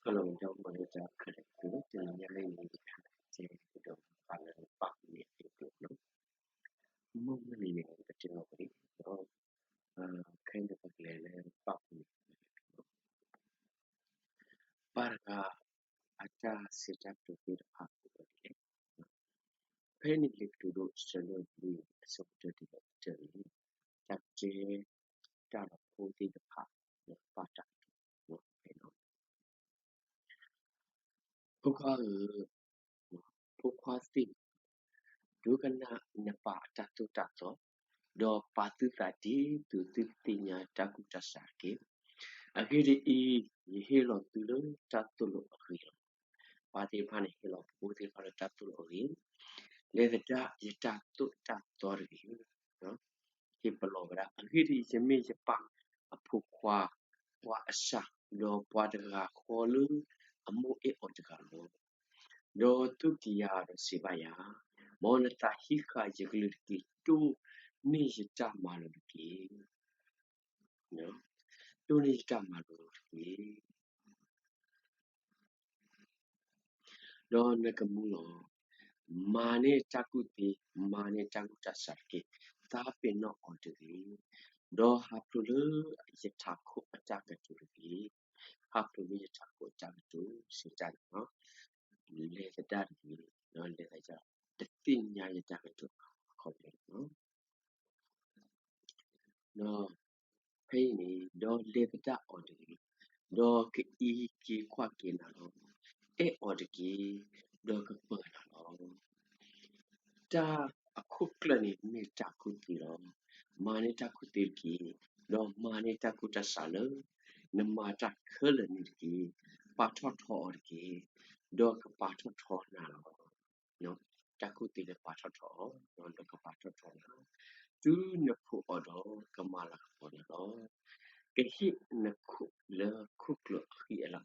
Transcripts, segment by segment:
Hello ဒီးမၤလိတၢ်ခဲလၢာ်သ့ၣ် တနံၤညါအံၤ ယကတဲကဒီးပာ်လၢပာ်ပူၤန့ၣ်အဂ့ၢ်အကျိၤလီၤ. မုၢ်မနုၤန့ၣ် ပတဲလီၤဝဲလံဒီး ခဲအံၤန့ၣ် ပကလဲၤလၢပာ်ပူၤန့ၣ်အဂ့ၢ်အကျိၤလီၤ. ပၢ်တဂၤ အတၢ်စံးတၢ်ကတိၤသ့ၣ်တဖၣ်အံၤန့ၣ် ဖဲန့ၣ်လံာ်ကတိၤဒိ အဆၢဒိၣ်လွံၢ် အဆၢဖိတၢတုၤလၢတၢန့ၣ် တၢ်ကဲ တၢ်လီၤဖိသ့ၣ်တဖၣ် လၢပၢ်တၢ်ကတိၤဖဲန့ၣ်လီၤ. ဖိခွါဧၢ, ဖိခွါသ့ၣ်, ဒိကနၣ်နပၢ်အတၢ်သိၣ်တၢ်သီ, ဒီးပာ်သုသးဒ်သိးသုကသ့ၣ်ညါတၢ်ကူၣ်တၢ်ဆးတက့ၢ်. အဂ့ၢ်ဒ်အံၤ, ယဟ့ၣ်လီၤသုလၢတၢ်သိၣ်လိအဂ့ၢ်လီၤ. ပၢ်သ့ၣ်တဖၣ်န့ၣ် ဟ့ၣ်လီၤဖိသ့ၣ်တဖၣ်လၢတၢ်သိၣ်လိအဂ့ၢ်, လဲၤသဒၣ်ယတၢ်သိၣ်တၢ်သီတဂ့ၤ. ဟ့ၣ်ပလီၢ်ဝဲဒၣ် အဂ့ၢ်ဒ်အံၤ, ယမ့ၢ်ယပၢ်အဖိခွါ, ပှၤအစၢ်, ဒီးပှၤတဂၤဃီလၢအမိၢ်အဲၣ်အီၤတဂၤလီၤ. ဒီးသူၣ်က့ၤယၤဒီးစံးဘၣ်ယၤ, မ်နသးဟံးဃာ်ယကလုၢ်တက့ၢ်. တိၢ်န့ၢ်ယတၢ်မၤလိာ်တက့ၢ်. တိၢ်န့ၢ်ယတၢ်မၤလိာ်တက့ၢ်. ဒီးနကမူလီၤ. မၤန့ၢ်တၢ်ကူၣ်သ့, မၤန့ၢ်တၢ်ကူၣ်တၢ်ဆးတက့ၢ်. သးပ့ၤနီၣ်အီၤတဂ့ၤ. ဒီးဟးဖျိးလၢယထးခိၣ်အတၢ်ကတိၤတဂ့ၤ. ဟးဖျိးလၢယထးခိၣ်အတၢ်ကတိၤ စံးတၢ်န့ၣ်လီၤ. လဲၤသဒၣ်တဂ့ၤ, ဒီးလဲၤသဒၣ် တသ့ၣ်ညါယတၢ်ကတိၤအခီပညီန့ၣ်လီၤ. ဒီးဖဲအံၤန့ၣ် ဒီးလဲၤသဒၣ်အီၤတဂ့ၤ, ဒီးကအံးက့ၤကွၢ်က့ၤနၤလီၤ. အဲၣ်အီၤတက့ၢ်, ဒီးကပၢၤနၤလီၤ. တၢ်အခိၣ်ကျၢၢ်န့ၣ်မ့ၢ်တၢ်ကူၣ်သ့လီၤ. မၤန့ၢ်တၢ်ကူၣ်သ့တက့ၢ်, ဒီးမၤန့ၢ်တၢ်ကူၣ်တၢ်ဆးလၢ နမၤတၢ်ခဲလၢာ်န့ၣ်တက့ၢ်. ပာ်ထီၣ်ထီအီၤတက့ၢ်, ဒီးကပာ်ထီၣ်ထီနၤလီၤ. တၢ်ကူၣ်သ့လၢပာ်ထီၣ်ထီအီၤ, ဒီးကပာ်ထီၣ်ထီနၤ, တုၤနဖိးအီၤဒီးကမၤလၤကပီၤနၤလီၤ. ကဟ့ၣ်နခိၣ်လၢခိၣ်ကျၢၢ်အဃံအလၤ,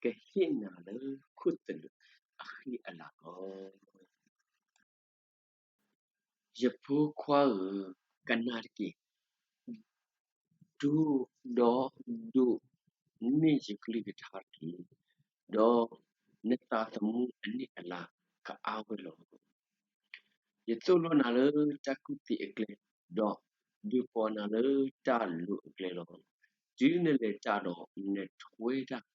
ကဟ့ၣ်နၤလၢခိၣ်သလုးအဃံအလၤလီၤ. ယဖိခွါဧၢ, ကနၣ်တက့ၢ်. ဒိး, ဒီးဒိးန့ၢ်ယကလုၢ်ကထါတက့ၢ်, ဒီးနသးသမူအနံၣ်အလါကအါဝဲလီၤ. ယသိၣ်လိနၤလၢတၢ်ကူၣ်သ့အကျဲ, ဒီးဒုးကိးနၤလၢတၢ်လိၤအကျဲလီၤ. တုၤနလဲၤတၢ်ဒီးနထွဲတၢ်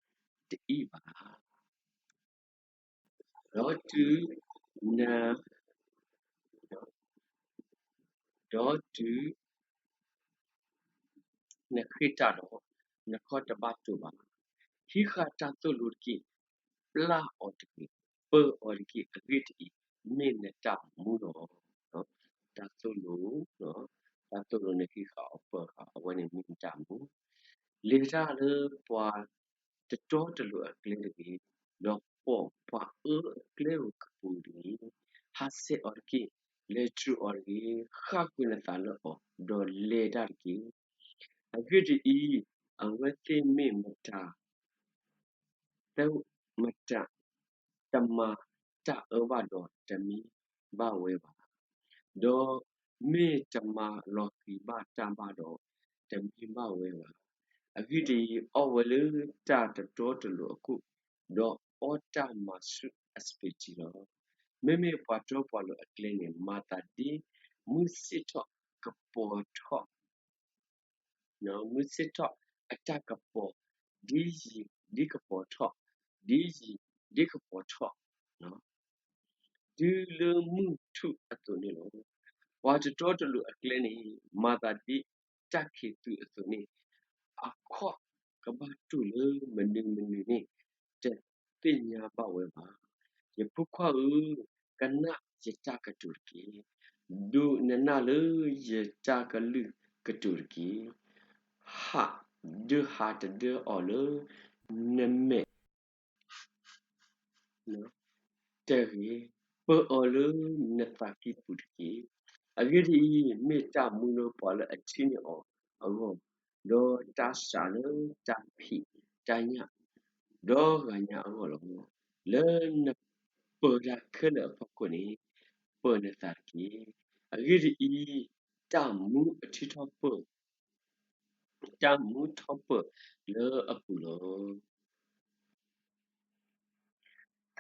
တအံၣ်ဘၣ်. ဒီးတုၤန, ဒီးတုၤနဃ့ၢ်တၢ်ဒီး, နခီၣ်တဘၣ်တိၢ်ဘၣ်. ဟံးဃာ်တၢ်သိၣ်လိတက့ၢ်, ပျၢ်အီၤတက့ၢ်, ပၢအီၤတက့ၢ်. အဂ့ၢ်ဒ်အံၤ, မ့ၢ်နတၢ်မူလီၤ. တၢ်သိၣ်လိ, တၢ်သိၣ်လိနဟံးဃာ်အီၤပၢအီၤ, အဝဲန့ၣ်မ့ၢ်နတၢ်မူ. လဲၤတၢ်လၢပှၤ တတီတလိၤအကျဲတဂ့ၤ, ဒီးပိာ်ပှၤအၢအကျဲဧိၤကပူၤတဂ့ၤ. ဟးဆှဲးအီၤတက့ၢ်, လဲၤတြူာ်အီၤတဂ့ၤ. ဃၣ်ကွံာ်နသးလၢအီၤ, ဒီးလဲၤတၢ်တက့ၢ်. အဂ့ၢ်ဒ်အံၤ, အဝဲသ့ၣ်မ့ၢ်မတၤ တမၤတၢ်အၢဘၣ်ဒီးတမံဘၣ်ဝဲဘၣ်, ဒီးမ့ၢ်တမၤလီၤဃံၤဘၣ်တၢ်ဘၣ်ဒီး တမံဘၣ်ဝဲဘၣ်. အဂ့ၢ်ဒ်အံၤ, အီၣ်ဝဲလၢတၢ်တတီတလိၤအခိၣ်, ဒီးအီၣ်တၢ်မၤဆူၣ်အစပံးထံလီၤ. မ့မ့ၢ်ပှၤတီပှၤလိၤအကျဲန့ၣ် မၤသးဒ်မုၢ်ဆ့ၣ်ထီၣ်ကပီၤထီၣ် မုၢ်ဆ့ၣ်ထီၣ်အတၢ်ကပီၤ, ဒ်ယံၤ, ဒ်ကပီၤထီၣ်, ဒ်ယံၤ, ဒ်ကပီၤထီၣ်, တုၤလၢမုၢ်ထူၣ်အသိးန့ၣ်လီၤ. ပှၤတတီတလိၤအကျဲန့ၣ် မၤသးဒ်တၢ်ခံးသူအသိးန့ၣ်, အခီၣ်ကဘၣ်တူၢ်လၢမနုၤမနုၤန့ၣ် တသ့ၣ်ညါဘၣ်ဝဲဘၣ်. ယဖိခွါဧၢ, ကနၣ်ယတၢ်ကတိၤတက့ၢ်. ဒိးနနၢ်လၢယတၢ်ကလုၢ်ကတိၤတက့ၢ်. ဟးဒၢဟးတဒၢအီၤလၢနမဲာ် တဂ့ၤ, ပၢအီၤလၢနသးကံၢ်ပူၤတက့ၢ်. အဂ့ၢ်ဒ်အံၤ, မ့ၢ်တၢ်မူလၢပှၤလၢအထံၣ်န့ၢ်အီၤအဂီၢ်, ဒီးတၢ်စှၤလၢတၢ်ဖံးတၢ်ညၣ် ဒီဂၤညါအဂီၢ်လီၤ. လၢနပၢၤတၢ်ခဲလၢာ်အဖီခိၣ်န့ၣ်, ပၢနသးတက့ၢ်. အဂ့ၢ်ဒ်အံၤ, တၢ်မူအထံထီၣ်ပၢၢ် တၢ်မူထီၣ်ပၢၢ်လၢအပူၤလီၤ.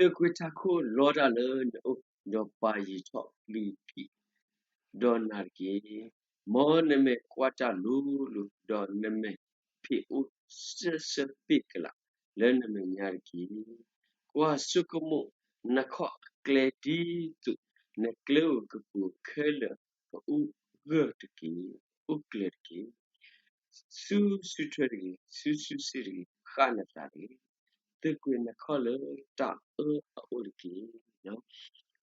သုးကွံာ်ထးခိၣ်လီတၢ်လၢနအိၣ်, ဒီးပာ်ယံၤထီၣ်ပျံၤဖံးဒီးနၤတက့ၢ်. မ်နမဲာ်ကွၢ်တၢ်လိၤလိၤ, ဒီးနမဲာ်ဖံးအိၣ်စၢၢ်စၢၢ်ဘ့ၣ်ကလာ်လၢနမဲာ်ညါတက့ၢ်. ကွၢ်ဆိကမိၣ်နခီၣ်အကျဲဒ်သိး နကျဲဧိၤကပူၤခဲလၢာ်ကအိၣ်ဂၢၢ်တက့ၢ်, အိၣ်ကျၢၤတက့ၢ်. ဆူစုထွဲတဂ့ၤ, ဆူစုစ့ၣ်တဂ့ၤ, ဃၣ်နသးတဂ့ၤ. သုးကွံာ်နခီၣ်လၢတၢ်အၢအအိၣ်တက့ၢ်.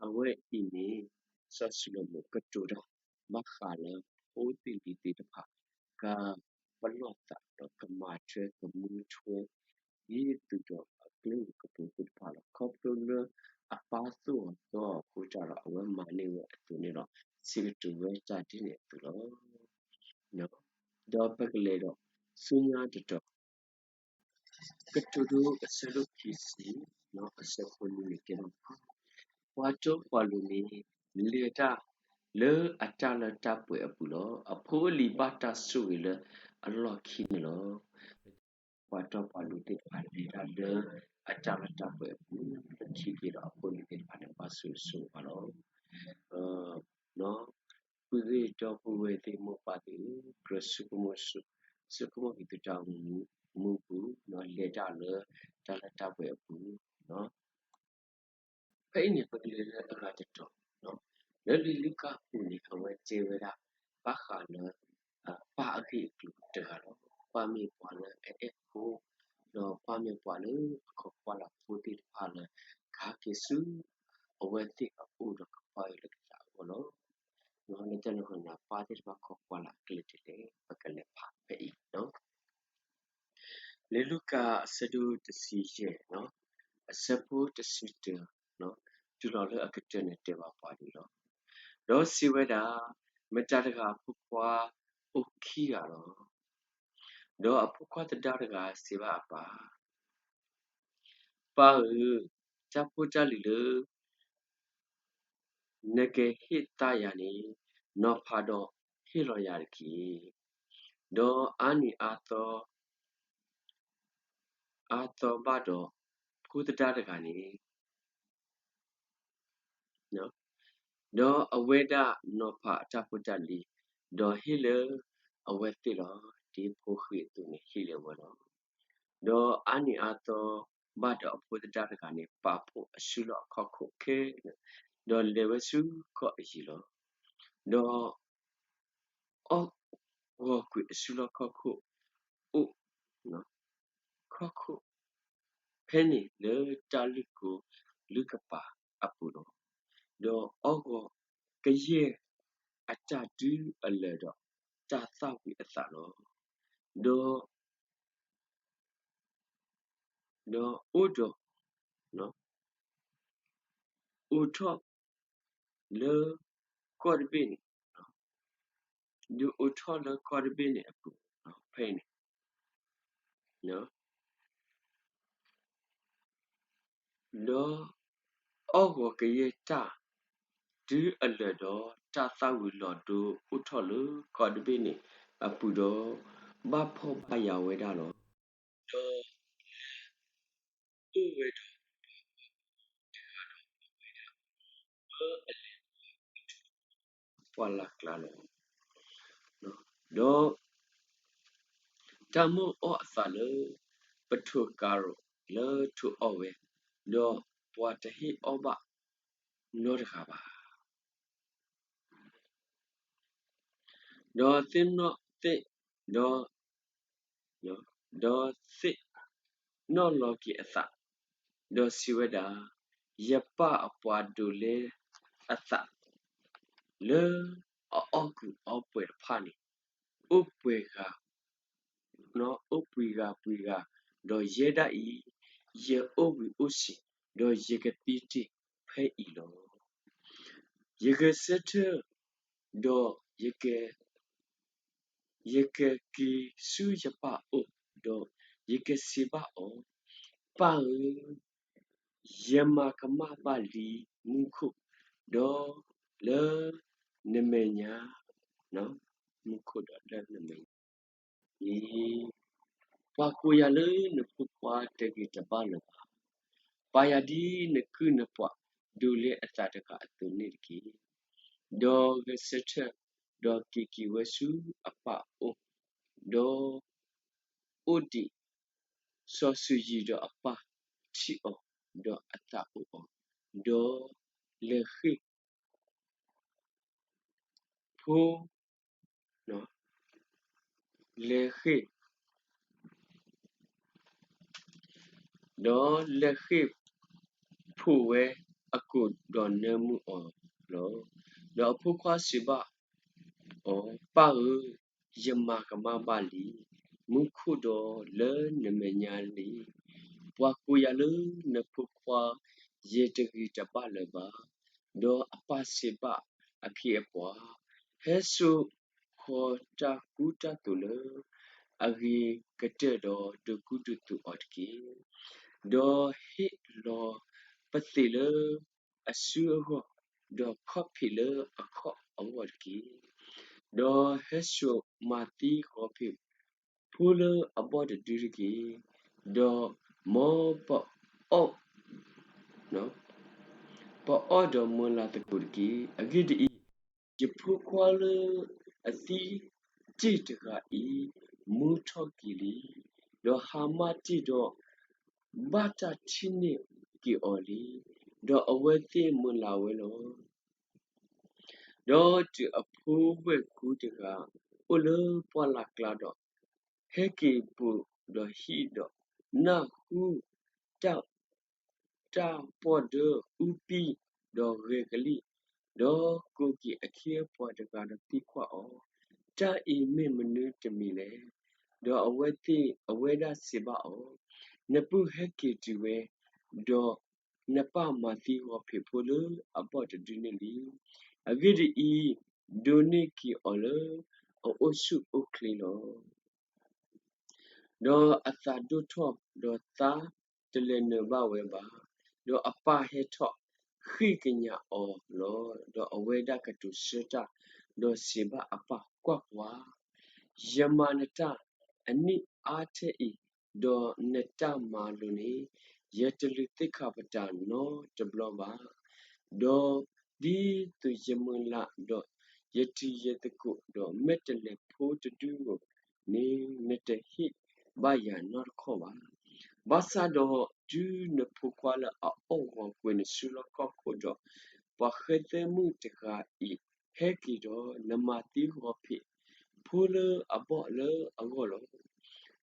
အဝဲအံၤန့ၣ် စီၤၡလိၤမိၣ်ကတိၤတၢ် ဘၣ်ဃးလၢဖိသ့ၣ်လံၤသ့ၣ်တဖၣ် ကပလီၢ်သးဒီးကမၤထွဲကမူထွဲ ဒ်သိးဒီးအကျဲဧိၤကပူၤသ့ၣ်တဖၣ်လီၤ. ခီဖျိလၢအပၢ်သိၣ်အီၤသီအီၤအဃိတၢ်ဒီး အဝဲမၤန့ၢ်ဝဲအသိးန့ၣ်ဒီး စံးကတိၤဝဲတၢ်ဒ်န့ၣ်အသိးလီၤ. ဒီးပကလဲၤဒီးဆူညါတတီၤ ကတိၤဒိအဆၢဒိၣ်ခံဆံ အဆၢဖိနွံန့ၣ်တဲဘၣ်ပှၤ, ပှၤတီပှၤလိၤန့ၣ် လဲၤတၢ်လၢအတၢ်လၢတၢ်ပှဲၤအပူၤလီၤ. အဖိအလံၤဘၣ်တၢ်ဆိၣ်ဂ့ၤလၢအလီၢ်ခံန့ၣ်လီၤ. ပှၤတီပှၤလိၤသ့ၣ်တဖၣ်လဲၤတၢ်လၢအတၢ်လၢတၢ်ပှဲၤအပူၤ, လၢခံက့ၤဒီးအဖိအလံၤသ့ၣ်တဖၣ်န့ၣ် ဘၣ်ဆိၣ်ဂ့ၤဆိၣ်ဝါလီၤ. ပုၢ်သ့ၣ်ဒီပုၢ်ဝဲၢ်သ့ၣ်မိၢ်ပၢ်သ့ၣ်ဧၢ, ကြၢးဆိကမိၣ်, ဆိကမိၣ်က့ၤသုတၢ်အိၣ်မူပူၤ, လဲၤတၢ်လၢတၢ်လၢတၢ်ပှဲၤအပူၤ. ဖဲအံၤန့ၣ် ပကလဲၤလၢအဂၤတတီၤ, လၢလံာ်လူၤကၣ်အပူၤန့ၣ် အဝဲတဲဝဲဒၣ် ဘၣ်ဃးလၢ ပၢ်အဂ့ၢ်အကျိၤတဂၤလီၤ. ပၢ်မ့ၢ်ပှၤလၢအအဲၣ်ဖိ, ဒီးပၢ်မ့ၢ်ပှၤလၢအခိးကွၢ်လၢ်ဖိသ့ၣ်တဖၣ်လၢ ကဟဲက့ၤဆူအဝဲသ့ၣ်အအိၣ်ဒီးကပာ်အီၤလၢကစၢ်အဂီၢ်လီၤ. လၢတၢ်န့ၣ်အဃိန့ၣ် ပၢ်သ့ၣ်တဖၣ်ခိးကွၢ်လၢ်အကျဲဒ်လဲၣ် ပကလဲၤဖးဖဲအံၤ လံာ်လူၤကၣ်အဆၢဒိၣ်တဆံယဲၢ်, အဆၢဖိတဆံတၢ, တုၤလီၤလၢအကတၢၢ်န့ၣ်တဲဘၣ်ပှၤဒ်အံၤလီၤ. ဒီးစံးဝဲဒၣ်, မတၤတဂၤအဖိခွါအိၣ်ခံဂၤလီၤ. ဒီးအဖိခွါသဒါတဂၤစံးဘၣ်အပၢ်, ပၢ်ဧၢ, တၢ်ဖိတၢ်လံၤလၢ နကဟ့ၣ်သါယၤန့ၣ် နီၤဖးဒီးဟ့ၣ်လီၤယၤတက့ၢ်. ဒီးအါနံၤအါသီ အါသီဘၣ်ဒီး ဖိသဒါတဂၤန့ၣ်, ဒီးအဝဲဒၣ်နီၤဖးအတၢ်ဖိတၢ်လံၤ, ဒီးဟ့ၣ်လၢအဝဲသ့ၣ်လီၤ. ဒ်ဖိဃ့အသိးန့ၣ်ဟ့ၣ်လၢအဝဲလီၤ. ဒီးအါနံၤအါသီဘၣ်ဒီးအဖိသဒါတဂၤန့ၣ် ပာ်ဖှိၣ်အစုလီၢ်အခီၣ်ခိၣ်ခဲလၢာ်, ဒီးလဲၤဝဲဆူကီၢ်အယံၤလီၤ. ဒီး အီၣ်ဂီၤကွံာ်အစုလီၢ်ခီၣ်ခိၣ်အိၣ်, ခီၣ်ခိၣ် ဖဲန့ၣ်လၢတၢ်လုၢ်ကိလုၢ်ကပၤအပူၤလီၤ. ဒီးအီၣ်ဂီၤကယဲၢ်အတၢ်တုၤအလၢာ်ဒီးတၢ်သၣ်ဝံၤအသးလီၤ. ဒီး ဒီးအိၣ်ဒီး အိးထီၣ်လၢကီၢ်တဘ့ၣ်န့ၣ်, ဒုးအိးထီၣ်လၢကီၢ်တဘ့ၣ်န့ၣ်အပူၤ, ဖဲအံၤန့ၣ် ဒီးအီၣ်ဂီၤကယဲၢ်တၢ်တုၤအလၢာ်ဒီး တၢ်သၣ်ဝံၤလီၤဒိအိၣ်ထီၣ်လၢကီၢ်တဘ့ၣ်န့ၣ်အပူၤဒီး, ဘၣ်ဖှီၣ်ဘၣ်ယာ်ဝဲဒၣ်လီၤ. ဒီး အိၣ်ဝဲဒီးပှၤဂီၢ်မုၢ်တဂၤဒီးအဝဲဒၣ် ပှၤလၢအကျါလီၤ. ဒီး တၢ်မိၣ်အီၣ်အသးလၢပထိၣ်ကါရိၤလၢထိၣ်အီၣ်ဝဲ, ဒီးပှၤတဟ့ၣ်အီၣ်ဘၣ်နီတဂၤဘၣ်. ဒီးသ့ၣ်နီၣ်သ့ၣ်, ဒီး, ဒီးသ့ၣ်နီၣ်လီၤက့ၤအသး, ဒီးစံးဝဲဒၣ်, ယပၢ်အပှၤဒိးလဲအသး လၢအအီၣ်ကူၣ်အီပှဲၤတဖၣ်န့ၣ် အိၣ်ပှဲၤဂၤ အိၣ်ပှဲၤဂၤပှဲၤဂၤ, ဒီးယဲဒၣ်အံၤ ယအိၣ်ဝံၤအိၣ်စံး, ဒီးယကသံတ့ၢ်ဖဲအံၤလီၤ. ယကဆၢထၢၣ်, ဒီးယက ယကက့ၤဆူယပၢ်အအိၣ်, ဒီးယကစံးဘၣ်အီၤ, ပၢ်ဧၢ, ယမၤကမၣ်ဘၣ်လံမူခိၣ်, ဒီးလၢနမဲာ်ညါ, မူခိၣ်ဒီးလၢနမဲာ်ညါ အံၤ, ပှၤကိးယၤလၢနဖိခွါတဂ့ၤတဘၣ်လၢၤဘၣ်. ပာ်ယၤဒ်နကုၢ်နပှၤဒိးလဲအသးတဂၤအသိးန့ၣ်တက့ၢ်. ဒီးဂဲၤဆၢထၢၣ်, ဒီးက့ၤက့ၤဝဲဆူအပၢ်အအိၣ်, ဒီးအိၣ်ဒံးစီၤစုၤယံၤဒီးအပၢ်ထံၣ်အီၤ, ဒီးအသးအိၣ်အီၤ, ဒီးလဲၤဃ့ၢ် ဖိ, လဲၤဃ့ၢ်, ဒီးလဲၤဃ့ၢ်ဖှိၣ်ဝဲအကိာ်ဒီးနၢမူအီၤလီၤ. ဒီးအဖိခွါစံးဘၣ်အီၤ, ပၢ်ဧၢ, ယမၤကမၣ်ဘၣ်လံ, မူခိၣ်ဒီးလၢနမဲာ်ညါလံ. ပှၤကိးယၤလၢနဖိခွါ, ယတဂ့ၤတဘၣ်လၢၤဘၣ်. ဒီးအပၢ်စံးဘၣ်အခ့အပှၤ, ဟဲစိာ်ဃီၤတၢ်ကူတၢ်သိးလၢအဂ့ၤကတၢၢ်ဒီးဒိးကူဒိးသိးအီၤတက့ၢ်. ဒီးဟ့ၣ်လီၤပသံးလၢအစုအဂီၢ်, ဒီးခီၣ်ဖံးလၢအခီၣ်အဂီၢ်တက့ၢ်. ဒီးဟဲစိာ်မၤသံဂီၤဖံးဖိလၢအဘီၣ်တဒုတက့ၢ်. ဒီးမ်ပအီၣ် ပအီၣ်ဒီးမုာ်လၤသကိးတက့ၢ်. အဂ့ၢ်ဒ်အံၤ, ယဖိခွါလၢအသံတ့ၢ်တဂၤအံၤ မူထီၣ်က့ၤလံ, ဒီးဟါမၢ်တ့ၢ်ဒီး ဘၣ်တၢ်ထံၣ်န့ၢ်က့ၤအီၤလံ, ဒီးအဝဲသ့ၣ်မုာ်လၤဝဲလီၤ. ဒီးတုၤအဖိဝဲၢ်ကူတဂၤအိၣ်လၢပှၢ်လၢ်ကျါဒီး, ဟဲက့ၤဘူးဒီးဟံၣ်ဒီးနၢ်ဟူ တၢ် တၢ်ပီၣ်ဒၢအူပံၢ်ဒီးဂဲၤကလံၣ်, ဒီးကိးက့ၤအခ့အပှၤတဂၤဒီးသံကွၢ်အီၤ, တၢ်အံၤမ့ၢ်မနုၤတမံၤလဲၣ်. ဒီးအဝဲသ့ၣ် အဝဲဒၣ်စံးဘၣ်အီၤ, နပုၢ်ဟဲက့ၤတုၤဝဲ, ဒီးနပၢ်မၤသံဂီၤဖံးဖိလၢအဘီၣ်တဒုန့ၣ်လံ. အဂ့ၢ်ဒ်အံၤ, ဒိးန့ၢ်က့ၤအီၤလၢအအိၣ်ဆူၣ်အိၣ်ချ့လီၤ. ဒီးအသးဒိၣ်ထီၣ်ဒီးသါတလဲၤနုာ်ဘၣ်ဝဲဘၣ်. ဒီးအပၢ်ဟဲထီၣ်ဃ့ၢ်ကညးအီၤလီၤ. ဒီးအဝဲဒၣ်ကတိၤဆၢတၢ်, ဒီးစံးဘၣ်အပၢ်, ကွၢ်ကွၢ်, ယမၤနတၢ်အနံၣ်အါထဲအံၤ, ဒီးနတၢ်မၤလိာ်န့ၣ် ယတလုးသ့ၣ်ခါပတာ်နီတဘျီဘၣ်. ဒီးဒ်သိးယမုာ်လၤဒီးယတုၤယသကိးဒီး မဲာ်တဲးလဲးဖိတဒုဧိၤန့ၣ် နတဟ့ၣ်ဘၣ်ယၤနီတခီၣ်ဘၣ်. ဘၣ်ဆၣ်ဒီးတုၤနဖိခွါလၢအအီၣ်ဂီၤကွံာ်နစုလီၢ်ခီၣ်ခိၣ်ဒီး, ပှၤဃဲသၢမုၣ်တဂၤအံၤဟဲက့ၤဒီး, နမၤသံဂီၤဖံးဖိလၢအဘီၣ်လၢအဂီၢ်လီၤ.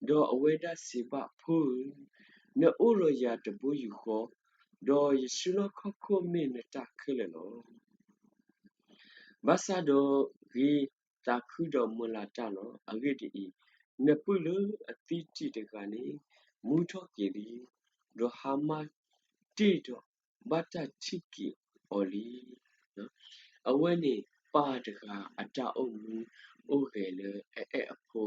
ဒီးအဝဲဒၣ်စံးဘၣ်, ဖိဧၢ, နအိၣ်လီၤယၤတဘိယူၢ်ဃီ, ဒီးယစုလီၢ်ခီၣ်ခိၣ်မ့ၢ်နတၢ်ခဲလၢာ်လီၤ. ဘၣ်ဆၣ်ဒီးဂ့ၤသးခုဒီးမုာ်လၤတၢ်လီၤ. အဂ့ၢ်ဒ်အံၤ, နပုၢ်လၢအသံတ့ၢ်တဂၤန့ၣ် မူထီၣ်က့ၤလံ, ဒီးဟါမၢ်တ့ၢ်ဒီးဘၣ်တၢ်ထံၣ်က့ၤအီၤလံ. အဝဲန့ၣ်ပၢ်တဂၤအတၢ်အိၣ်မူအိၣ်ဂဲၤလၢအအဲၣ်အဖိ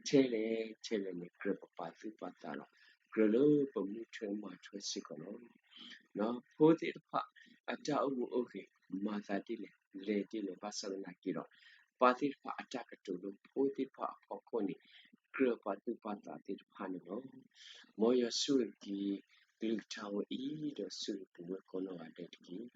ထဲလဲၣ်ထဲလဲၣ်န့ၣ် ကြၢးပပာ်သူၣ်ပာ်သးလီၤ. ကြၢးလၢပမူထွဲမၤထွဲစ့ၢ်ကီးလီၤ. ဖိသ့ၣ်တဖၣ်အတၢ်အိၣ်မူအိၣ်ဂဲၤ မၤသးဒ်လဲၣ် လဲၤဒ်လဲၣ် ဘၣ်ဆၣ်သနာ်က့ဒီး ပၢ်သ့ၣ်တဖၣ်အတၢ်ကတိၤလၢဖိသ့ၣ်တဖၣ်အဖီခိၣ်န့ၣ် ကြၢးပာ်သူၣ်ပာ်သးသ့ၣ်တဖၣ်န့ၣ်လီၤ. မ်ယွၤဆိၣ်ဂ့ၤက့ၤကလုၢ်ကထါဝဲအံၤ ဒီးဆိၣ်ဂ့ၤပဝဲကိးနီၢ်ဂၤဒဲးတက့ၢ်.